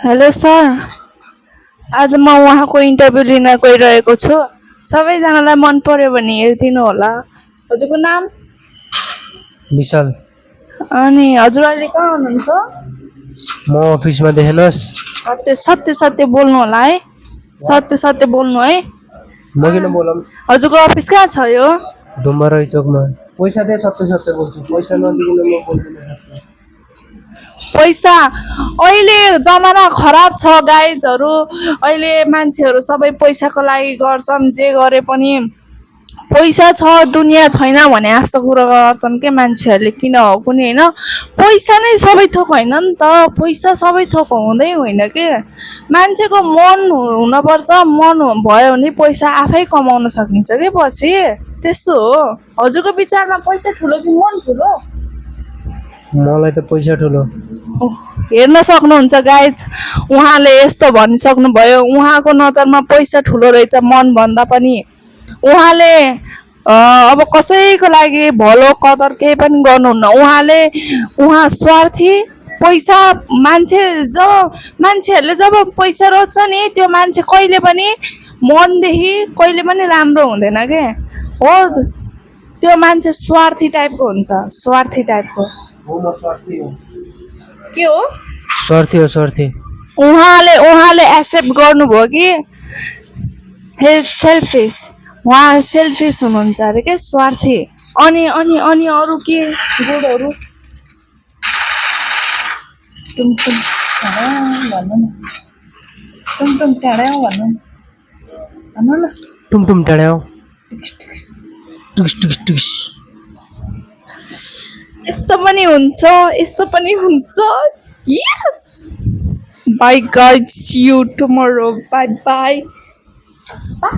Hello sir, आज म उहाँको इन्टरभ्यू लिन गइरहेको छु। सबैजनालाई मन पर्यो भने हेरिदिनु होला। हजुरको नाम? विशाल। अनि हजुर अहिले कहाँ हुनुहुन्छ? म अफिसमा देखेनस्। सत्य सत्य सत्य बोल्नु होला है। सत्य सत्य बोल्नु है। म किन बोलम? हजुरको अफिस कहाँ छ यो? धुम्बराई चोकमा। पैसा दे, सत्य सत्य बोल्छु। पैसा नदिकन म बोल्दिनँ। पैसा अहिले जमाना खराब छ गाइजहरू। अहिले मान्छेहरू सबै पैसाको लागि गर्छन्। जे गरे पनि पैसा छ दुनियाँ छैन भने जस्तो कुरो गर्छन् के मान्छेहरूले। किन हो कुनै होइन, पैसा नै सबै थोक होइन नि त। पैसा सबै थोक हुँदै होइन के। मान्छेको मन हुनपर्छ। मन भयो भने पैसा आफै कमाउन सकिन्छ के पछि। त्यस्तो हो। हजुरको विचारमा पैसा ठुलो कि मन ठुलो? मलाई त पैसा ठुलो। हेर्न सक्नुहुन्छ गाइज, उहाँले यस्तो भनिसक्नुभयो। उहाँको नजरमा पैसा ठुलो रहेछ मन भन्दा पनि। उहाँले अब कसैको लागि भलो कदर केही पनि गर्नुहुन्न। उहाँ स्वार्थी। पैसा मान्छेहरूले जब पैसा रोज्छ नि त्यो मान्छे कहिले पनि मनदेखि कहिले पनि राम्रो हुँदैन के हो। त्यो मान्छे स्वार्थी टाइपको हुन्छ। स्वार्थी टाइपको म स्वार्थी हो। के हो? स्वार्थी हो, स्वार्थी। उहाँले एक्सेप्ट गर्नुभयो कि सेल्फिस। उहाँ सेल्फिस हुनुहुन्छ अरे के, स्वार्थी। अनि अनि अनि अरू के गुडहरू? टुङटुङ भन्नु न। टुङटुङ टाढा भन्नु न। टुमटुम टाढ्याउ। टिक्स टिक्स। टुक्स टुक्स टुक्स। यस्तो पनि हुन्छ, यस्तो पनि हुन्छ। यस। Bye guys, see you tomorrow. Bye bye. Bye.